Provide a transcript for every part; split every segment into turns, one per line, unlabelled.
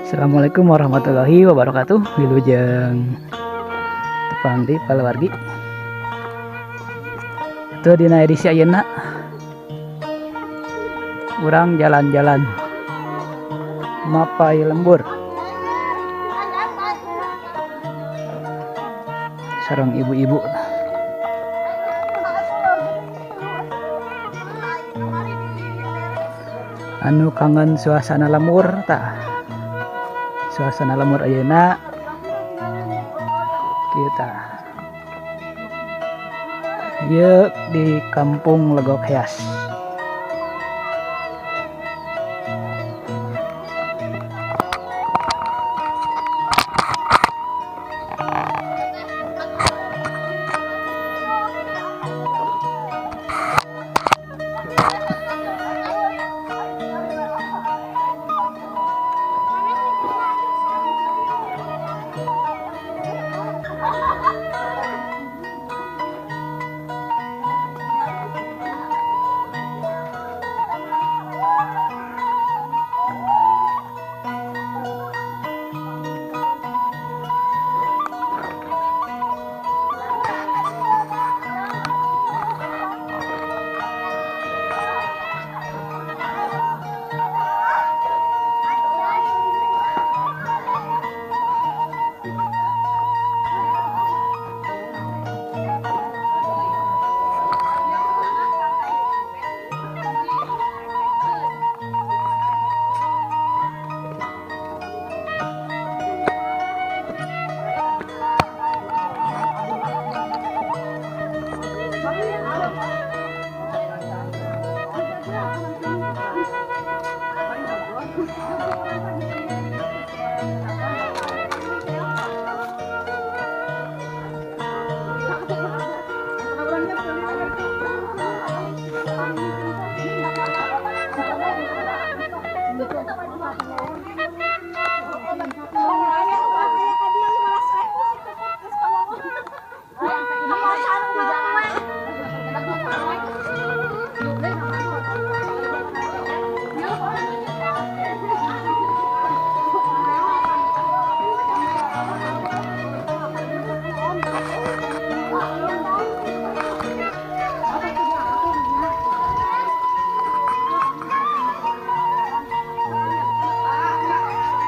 Assalamualaikum warahmatullahi wabarakatuh. Wilujeng tepang di palawargi. Itu dina edisi ayeuna urang jalan-jalan mapai lembur sareng ibu-ibu. Anu kangen suasana lembur tah. Suasana lembur ayeuna kita ieu di Kampung Legok Heas.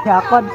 Yakon.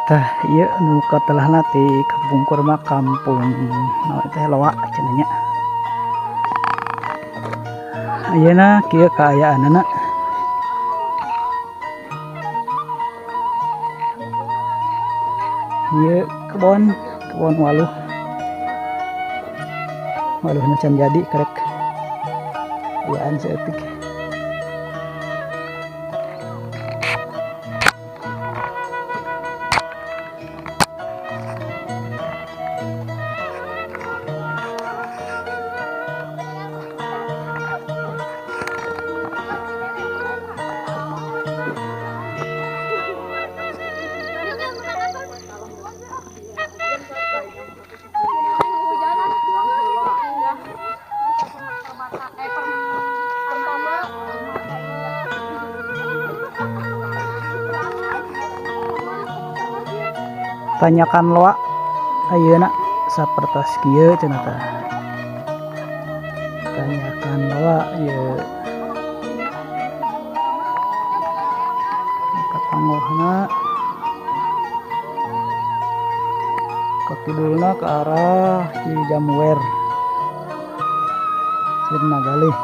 Tah ieu nu katelahna ti kampung kurma kampung naon teh loa cenah nya. Ayeuna kieu kaayaanana. Ieu kebon, kebon waluh. Waluhna can jadi karek ayaan saeutik. Tanyakan loa ayeuna sapertos kieu cenah tah. Tanyakan loa ieu katangohna ka kidulna ke arah Cijamuwer Sirnagalih.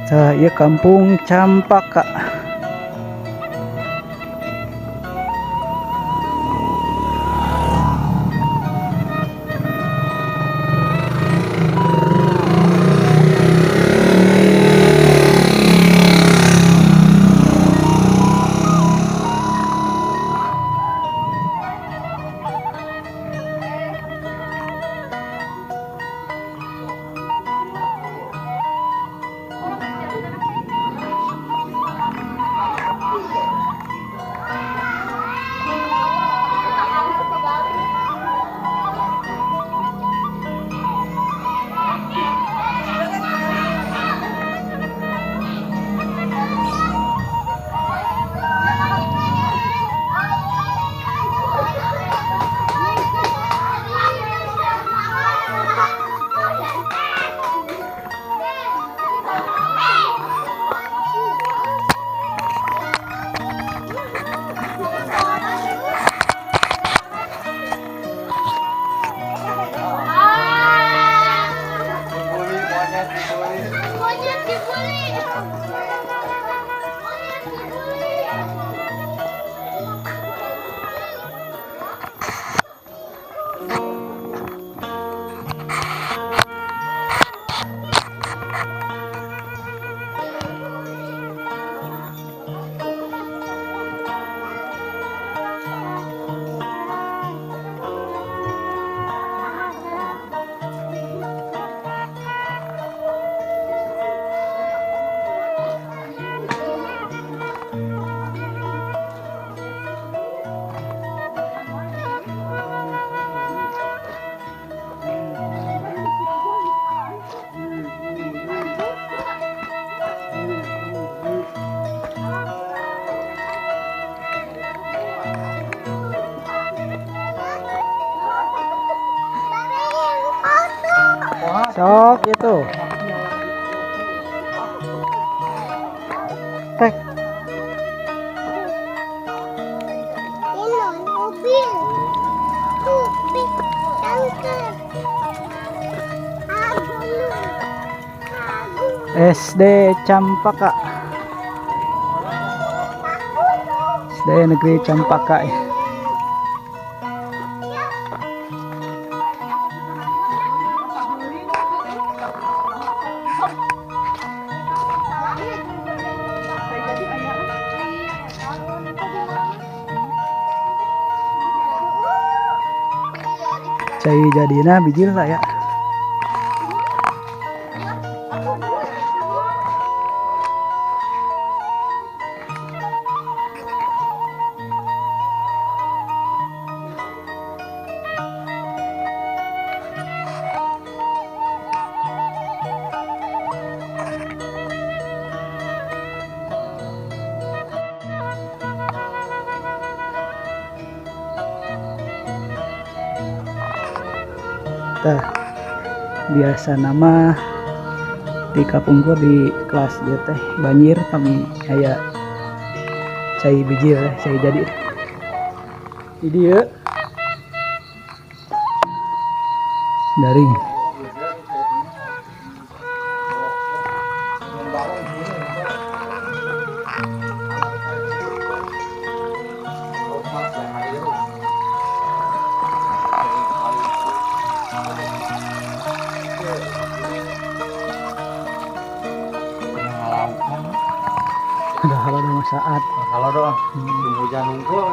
Tah, ieu kampung Campaka. Sok itu. SD Campaka. SD Negeri Campaka ya. Cai jadina bijil lah ya. Tah, biasa nama di kapungkur di kelas dia teh banjir kami aya cai bijil cai jadi. Jadi ya daring. Udah kalau dong saat
kalau doang hujan ngumpul.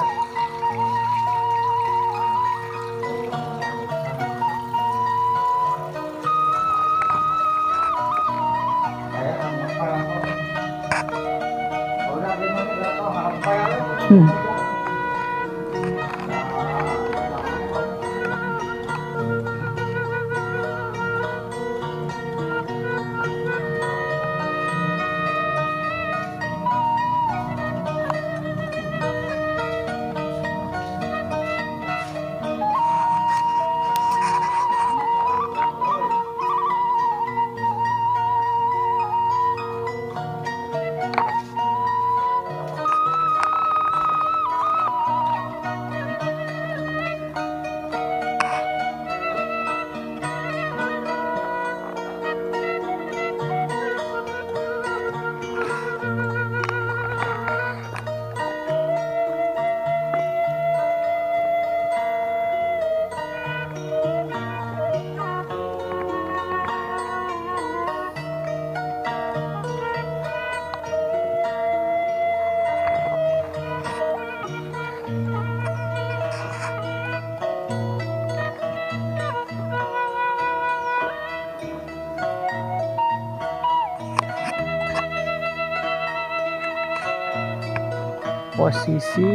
Posisi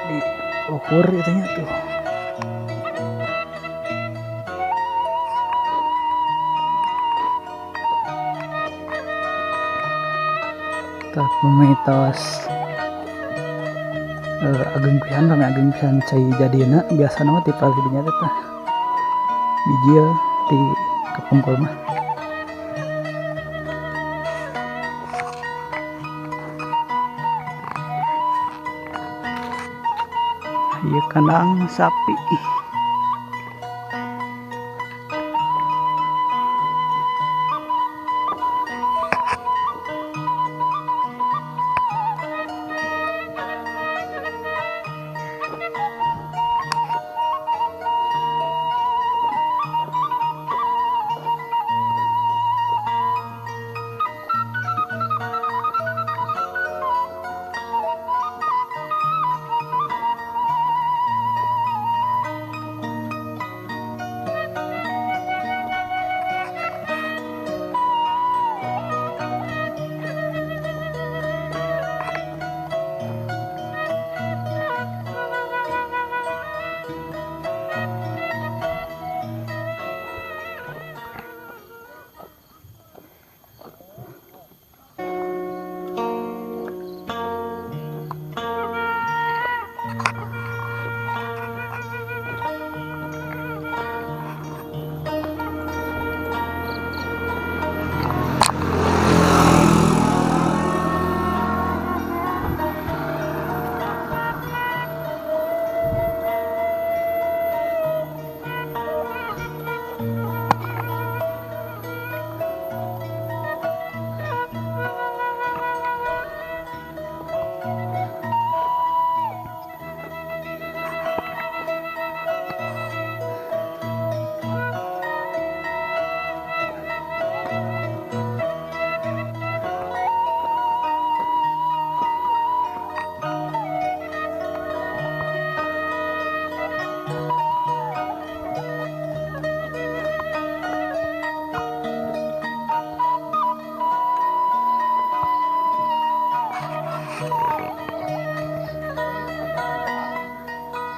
di luhur itunya tuh. Tah mitos ageng pisan, rame ageng pisan cai jadina biasa nama tipe dinya teh tah bijil di kapungkur mah. Ieu kandang sapi.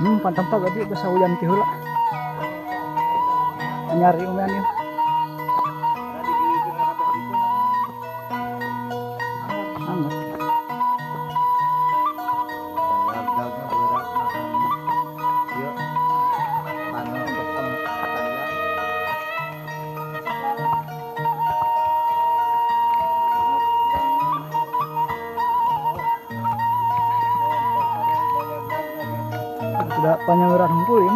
Pantang gaji basa hujan ti heula. Anyar ieu mah ieu.
Nah, digilirkeun kabeh itu.
Anget.
Dagangnya berat makan. Yuk. Tanah beton panjang.
Sudah panyaweuran hungkul ieu.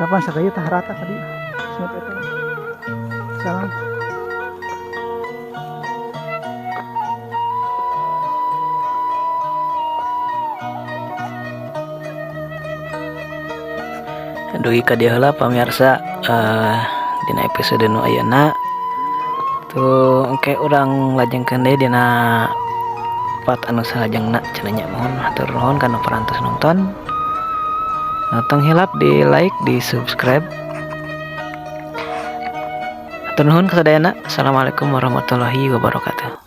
Kapan sakaya tah rata tadi? Semut eta. Salam.
Dugi ka dieu heula pamirsa, dina episode nu ayeuna tuh engke urang lajengkeun deui dina part anu salajengna cenah nya. Mohon hatur nuhun kana parantos nonton. Nah, tong hilap di like, di subscribe. Hatur nuhun kasadayana. Assalamualaikum warahmatullahi wabarakatuh.